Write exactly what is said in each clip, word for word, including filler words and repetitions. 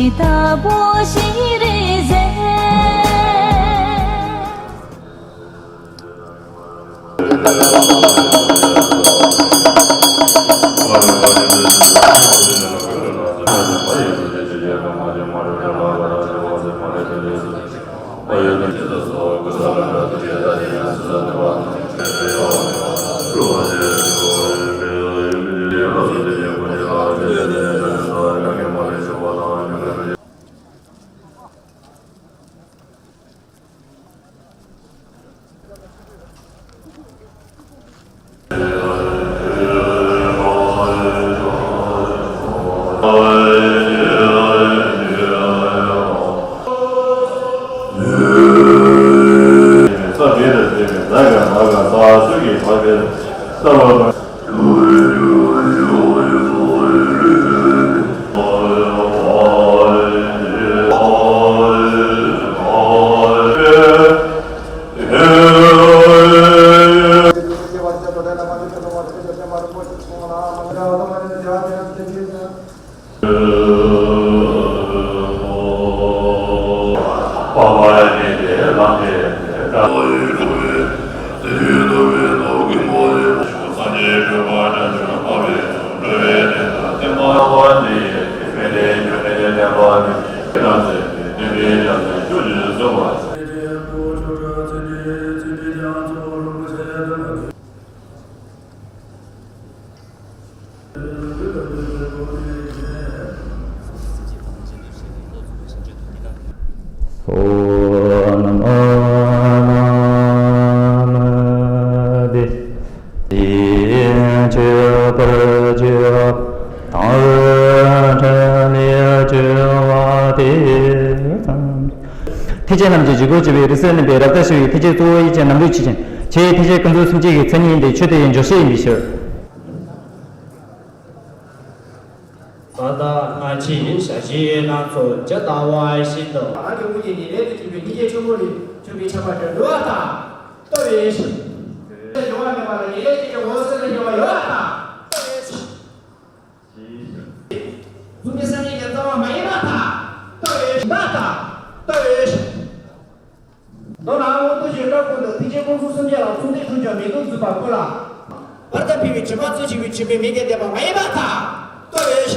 ལྟ་བུ་ཞིག་རེད་ཟེར། ཨོ་ན་མོ་ན་མ་དྷེ། དེ་ཡན་ཆད་པར་བརྗོད་པ་དང་། འཕྲིན་ལས་བཅོལ་བ་དེ་ཙམ། ཐེག་ཆེན་རྣམས་ཀྱི་འཇུག་སྒོ་བཅུ་པའི་རིགས་སུ་གནས་པའི་རབ་ཏུ་ཞི་བའི་ཐེག་ཆེན་གཙོ་བོ་ཡིད་ཀྱི་རྣམ་གྲོལ་ཆོས་ཅན། ཆོས་ཐེག་ཆེན་ཀུན་རྫོབ་སེམས་བསྐྱེད་ཀྱི་མཚན་ཉིད་ཡིན་ཏེ། ཆོས་དེ་ཡི་འཇོག་བྱེད་ཡིན་པའི་ཕྱིར། ས་དང་སྔ་ཕྱི་ཞབས་ཕྱི་སྣ་ཚོགས་ཇི་ལྟ་བ་བཞིན་དུ། རང་གི་དབུ་རྒྱན་ནི་ལས་དང་མཐུན་པའི་སྙིང་རྗེ་ཆེན་པོ་ལས་བྱུང་བའི་ཆར་པ་དང་འདྲ་བ་དང་། ལྟོས་ཤིག་འབྱུང་བ་མེད་པ་ལ་ཡིད་ལས་སྐྱེས་ཀྱང་འོད་གསལ་ལས་སྐྱེ་བ་ཡོད་པ་དང་། ལྟོས་ཤིག་གཟུགས་མེད་སངས་རྒྱས་ཀྱི་རྩ་བ་མ་ཡིན་པ་དང་། ལྟོས་ཤིག་མ་དང་། ལྟོས་ཤིག་མདོར་ན་མངོན་རྟོགས་ཀྱི་སྐབས་ཀུན་ཏུ་ཐེག་ཆེན་སྐུ་གསུམ་ཆོས་ལ་མཚུངས་ལྡན་འཁྲུལ་ཀྱང་མེད་དོ་བཟོད་པ་ཀུན་ལ། བར་དུ་འཕེལ་བའི་དྲི་མ་ཚུལ་ཆེན་པོའི་དྲི་མས་མི་འགེབས་བསྡད་པ་མ་ཡིན་པར་ཐལ། ལྟོས།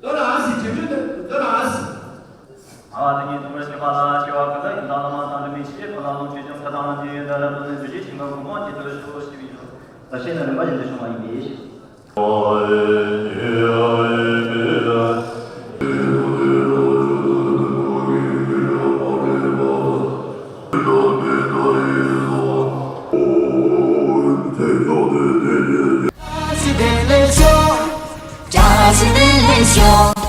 མདོར་ན་ཟེར་དྲི་མ་དུ་མདོར་ན། ཨ་ཏི་ཉིད་དུ་མར་སྐྱེ་བ་ལ་སྐྱེ་བ་ཀུན་ཏུ་ཡང་དག་བླ་མ་དང་འབྲལ་མེད་ཆོས་ཀྱི་ཕ་ལ་ལོངས་སྤྱོད་ཅིང་ཐ་དང་ལ་དེ་ཡི་དགྲ་ལ་བཏུལ་ནས་འདུ་བྱེད་ཞིང་ཁམས་གོང་མ་བསྐྱེད་དུ་གསོལ་ཞེས་པའི་ལུགས། ད་ཤེས་ན་རིམ་པ་བཞིན་དུ་བྱུང་བ་ཡིན་པས།